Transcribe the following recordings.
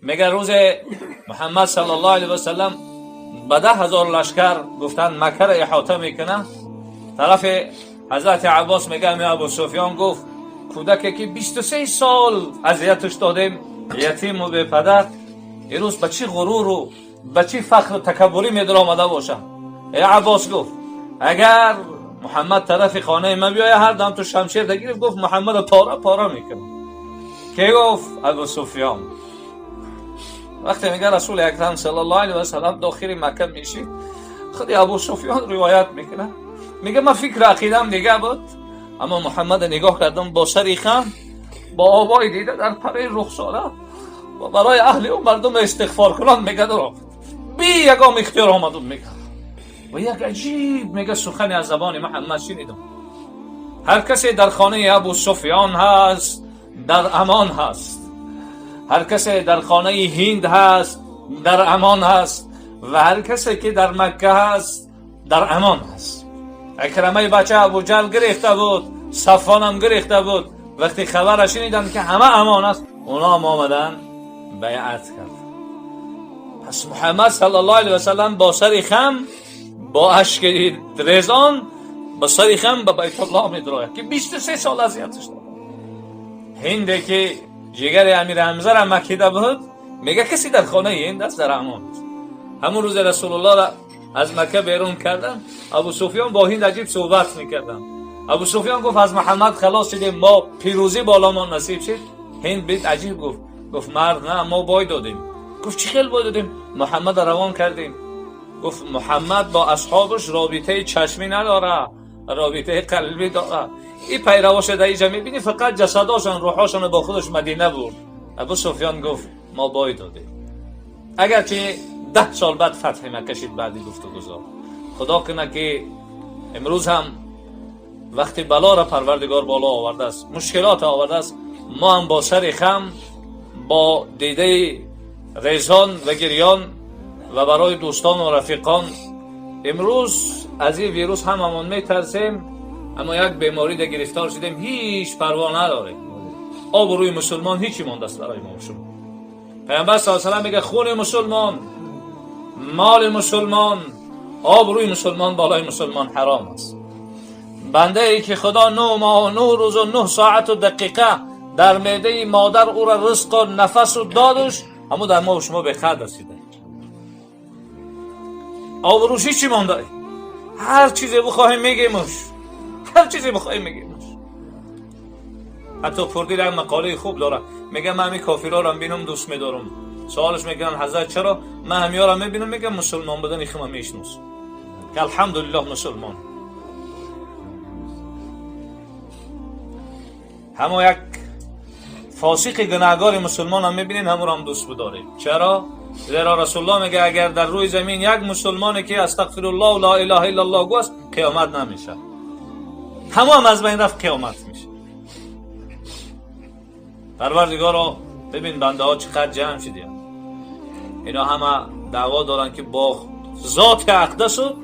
میگه روز محمد صلی الله علیه و سلم به 10,000 لشکر گفتن مکه را احاطه میکنه. طرف حضرت عباس میگه ابو سفیان گفت کودکی که 23 سال اذیتش دادیم، یتیم و بی پدر، امروز به چی غرور و به چی فخر و تکبری میدر آمده باشه. ای عباس گفت اگر محمد طرف خانه من بیایه هر دم تو شمشیر دگیرف، گفت محمد پاره پاره میکنم. که گفت؟ ابو سفیان. وقتی میگه رسول اکرم صلی الله علیه و سلم داخل مکه میشید، خود ابو سفیان روایت میکنه، میگه من فکر عقیدم دیگه بود، اما محمد نگاه کردم با سری خم، با آبای دیده در پره رخساره و برای اهل او مردم استغفار کنان میگه در بی یگام اختیار آمدم. میگه و یک عجیب میگه سخنی از زبان محمد شنیدم، هر کسی در خانه ابو سفیان هست در امان هست، هر کسی در خانه هند هست در امان هست، و هر کسی که در مکه هست در امان هست. اکرمه بچه ابو جهل گرفته بود، صفوان هم گرفته بود، وقتی خبر شنیدن که همه امان است، اونا هم آمدن بیعت کرد. پس محمد صلی الله علیه و سلم با سر خم، با اشک ریزان، با سر خم به بیت الله میدراید که 23 سال اذیتش داد. هنده که جگر امیر حمزه را مکیده بود، میگه کسی در خانه هند است در امان است. همون روز رسول الله را از مکه بیرون کردن، ابو سفیان با هند عجیب صحبت میکردن. ابو سفیان گفت از محمد خلاص شدیم، ما پیروزی بالا ما نصیب شد. هند بیت عجیب گفت، گفت مرد نه ما بای دادیم. گفت چی خیلی بای دادیم؟ محمد روان کردیم. گفت محمد با اصحابش رابطه چشمی نداره، رابطه قلبی داره. این پیرواش در اینجا میبینی فقط جسداشان روحاشان با خودش مدینه برد. ابو سفیان گفت ما بای دادیم. اگرچه 10 سال بعد فتح مکه شد بعدی گفتگو. خدا کنه که امروز هم وقتی بلا را پروردگار بالا آورده است، مشکلات آورده است، ما هم با سر خم، با دیده ریزان و گریان و برای دوستان و رفیقان، امروز از این ویروس هم همان میترسیم، اما یک بیماری در گرفتار شدیم، هیچ پروا نداریم. آب روی مسلمان هیچی مانده است برای ما و شما. پیامبر صلی الله علیه و سلم میگه خون مسلمان، مال مسلمان، آب روی مسلمان بالای مسلمان حرام است. بنده ای که خدا 9 ماه و 9 روز و 9 ساعت و دقیقه در معده مادر او را رزق و نفس و دادش، اما در ما و شما به خد رسیده. آبروش چی مانده؟ هر چیزی بخواهیم میگیمش، هر چیزی بخواهیم میگیمش. حتی پردیل یک مقاله خوب داره، میگه من همین کافرها رو بینم دوست میدارم. سوالش میکنن حضرت چرا؟ من همی‌ها رو میبینم میگم مسلمان بودن خودم میشناسم که الحمدلله مسلمان. همو یک فاسق گناهگار مسلمان هم میبینین، همو رو هم دوست بداریم. چرا؟ زیرا رسول الله میگه اگر در روی زمین یک مسلمانی که استغفر الله و لا اله الا الله گفت قیامت نمیشه. همو هم از بین رفت قیامت میشه. پروردگارا ببین بنده ها چقدر جمع شدیم، اینا همه دعوا دارن که با ذات اقدس و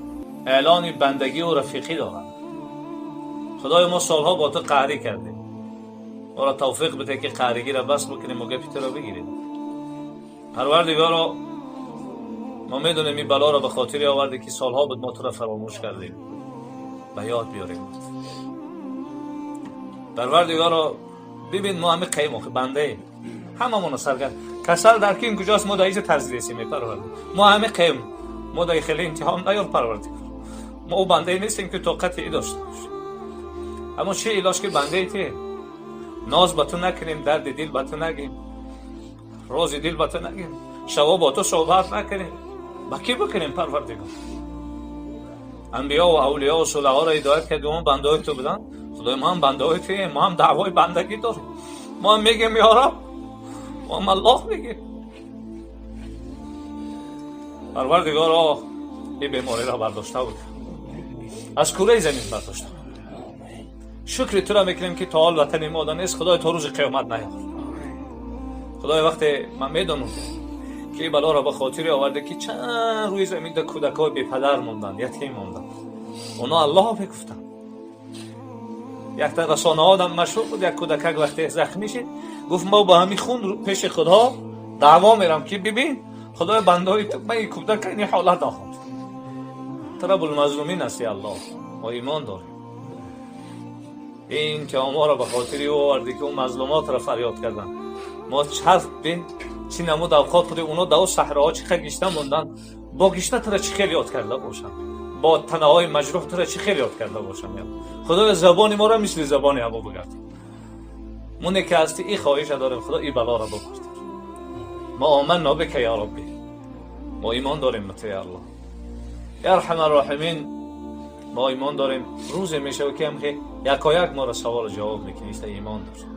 اعلان بندگی و رفیقی دارن. خدای ما سالها با تو قهری کردیم، ما را توفیق بده که قهرگی را بس بکنیم و گپی تو را بگیریم. پروردگارا ما میدونیم این بلا را به خاطر آورده که سالها بود ما تو را فراموش کردیم، به یاد بیاریم. پروردگارا ببین ما همه قیم آخه بنده ایم، هممون سرگرم کسل در کیم کجاست، ما در اینجا ترزیدیم. پروردگار ما همه قیم، ما در خیلی امتحان نیار پروردگار، ما او بنده نیستیم که طاقت ای داشته باشیم. اما چه علاج که بنده ای تی ناز با تو نکنیم، درد دل با تو نگیم، راز دل با تو نگیم، شبا با تو صحبت نکنیم، با کی بکنیم پروردگار؟ انبیا و اولیا و صلحا را هدایت کردیم، ما بنده های تو بودن. خدای ما هم بنده های توییم، ما هم دعوای بندگی داریم، ما هم میگیم یا رب، ما هم الله میگیم. پروردگارا این بیماری را برداشته بود، از کوره زمین برداشته بود. شکر تو را میکنیم که تا حال وطن ما نیست، خدای تا روز قیامت نیار. خدای وقتی من میدونم که این بلا را به خاطر آورده که چند روی زمین در کودکای بی پدر موندن، یتیم موندن، اونا الله میگفتن. یک تا رسانه ها مشهور بود، یک کودکک وقتی زخمی شد گفت ما با همین خون پیش خدا Даъво мерам ки бибин худои бандаҳои ту ман ин кӯдака ин ҳолат охунд. Ту Раббулмазлумин ҳасти Аллоҳ. Мо имон дорем. Ин имтиҳонҳоро ба хотири ӯ овардӣ ки ӯ мазлумотро фарёд карданд. Мо чарх бин чӣ намуд авқот будем, оно дар саҳроҳо чӣ хел гишта монданд, бо гишта туро чӣ хел ёд карда бошанд, бо танаҳои маҷрӯҳ туро чӣ хел ёд карда бошанд. Худоё забони моро мисли забони ҳамо бигардон. Моне ки ҳасти и хоҳиша дорем, Худо и балоро бибардор. Мо оманно бика я Рабби, мо имон дорем ба ту я Аллоҳ. Я арҳамар роҳимин, мо имон дорем рӯзе мешавад ки ҳамхе якояк моро саволу ҷавоб мекунӣ, иста имон дорем.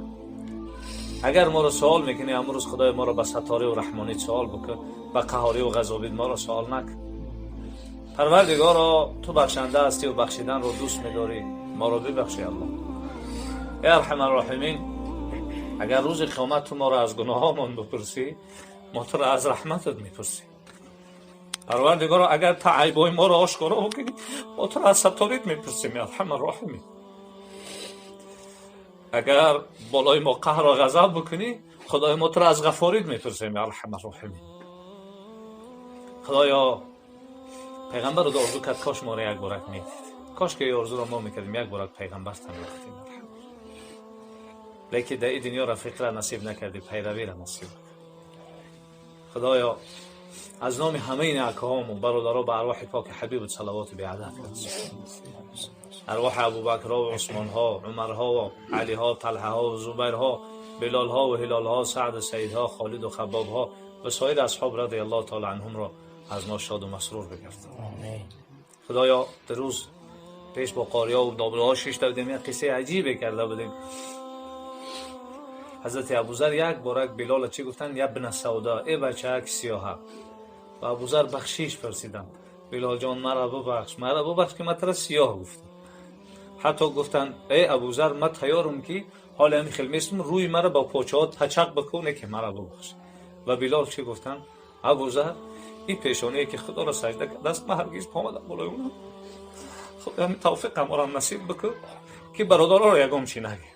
Агар моро суол мекунӣ амрӯз Худои моро ба сатторию раҳмонӣ суол бикун, ба қаҳорию ғазобит моро суол накун. Парвардигоро, ту бахшанда ҳастӣ ва бахшиданро дӯст медорӣ, моро бибахши Аллоҳ. Я арҳамар роҳимин, агар рӯзи қиёмат ту моро аз гуноҳомон бипурсӣ, мо туро аз раҳматат мепурсем. Парвардигоро, агар ту айбҳои моро ошкоро бикунӣ, мо туро аз сатторит мепурсем. Я арҳамар роҳимин, агар болои мо қаҳру ғазаб бикунӣ, Худои мо туро аз ғафорит мепурсем. Я арҳамар роҳимин, Худоё, пайғамбарро орзу кард, кош моро як борак медид, кош ки орзуро мо мекардем, як борак пайғамбар мегуфтем. Лекин дар ин дунё рафиқра насиб накардӣ, пайравиро насиб. Худоё, аз номи ҳамаи акаҳому бародаро ба арвоҳи поки ҳабибут салавоти беадад, арвоҳи Абубакрҳо ва Усмонҳо, Умарҳо ва Алиҳо, Талҳаҳо ва Зубайрҳо, Билолҳо ва Ҳилолҳо, Саъду Саидҳо, Холиду Хаббобҳо ва соири асҳоб радиаллоҳу таала анҳумро аз мо шоду масрур бигардон. Худоё, дирӯз пеш бо қориҳо ва домлаҳо шишта будем, як қиссаи аҷибе карда будем. Ҳазрати Абузар як борак Билола чӣ гуфтанд? Ябна савда, э бачаак сиёҳа. Ва Абузар бахшиш пурсиданд: Билолҷон, мара бубахш, мара бубахш, ки ман тура сиёҳ гуфтам. Ҳатто гуфтанд: э Абузар, ман тайёрам ки ҳоли ҳамин хел местум, рӯи мара ба почаҳо тачақ бикуне, ки мара бубахш. Ва Билол чӣ гуфтанд? Абузар, ин пешоние ки Худоро саҷда кардааст, ман ҳаргиз помадам болои онам. Худо, ҳамин тавфиқам орам насиб бикун, ки бародароро ягон чӣ нагем.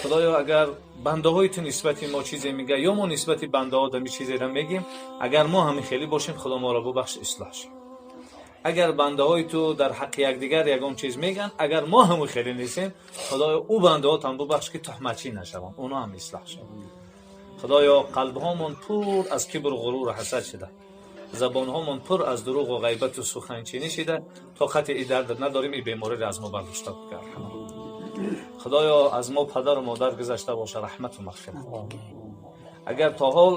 Худоё, агар бандаҳои ту нисбати мо чизе мега ё мо нисбати бандаҳо дами чизеро мегем, агар мо ҳамин хеле бошем, Худо моро бубахш, ислоҳ шем. Агар бандаҳои ту дар ҳаққи якдигар ягон чиз меган, агар мо ҳамин хеле нестем, Худоё, ӯ бандаҳотам бубахш, ки туҳматчӣ нашаванд, оно ҳам ислоҳ шаванд. Худоё, қалбҳомон пур аз кибру ғуруру ҳасад шуда, забонҳомон пур аз дурӯғу ғайбату суханчинӣ шида, тоқати и дард надорем, и бемориро аз мо бардошта бикард. Худоё, аз мо падару модар гузашта боша, раҳмату мағфират. Агар то ҳол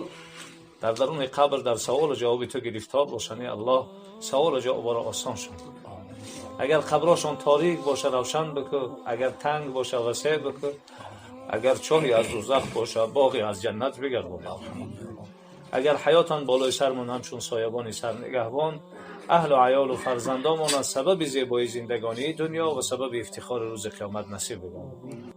дар даруни қабр дар саволу ҷавоби ту гирифтор бошанд, Аллоҳ, саволу ҷавобро осон шуд. Агар қаброшон торик боша, равшан бикун, агар танг боша, васеъ бикун, агар чоҳи аз дузах боша, боғи аз ҷаннат бигардон. Агар ҳаётан болои сармон ҳамчун соябони сарнигаҳбон, аҳлу аёлу фарзандомон аз сабаби зебои зиндагонии дунё ва сабаби ифтихори рӯзи қиёмат насиб бигардон.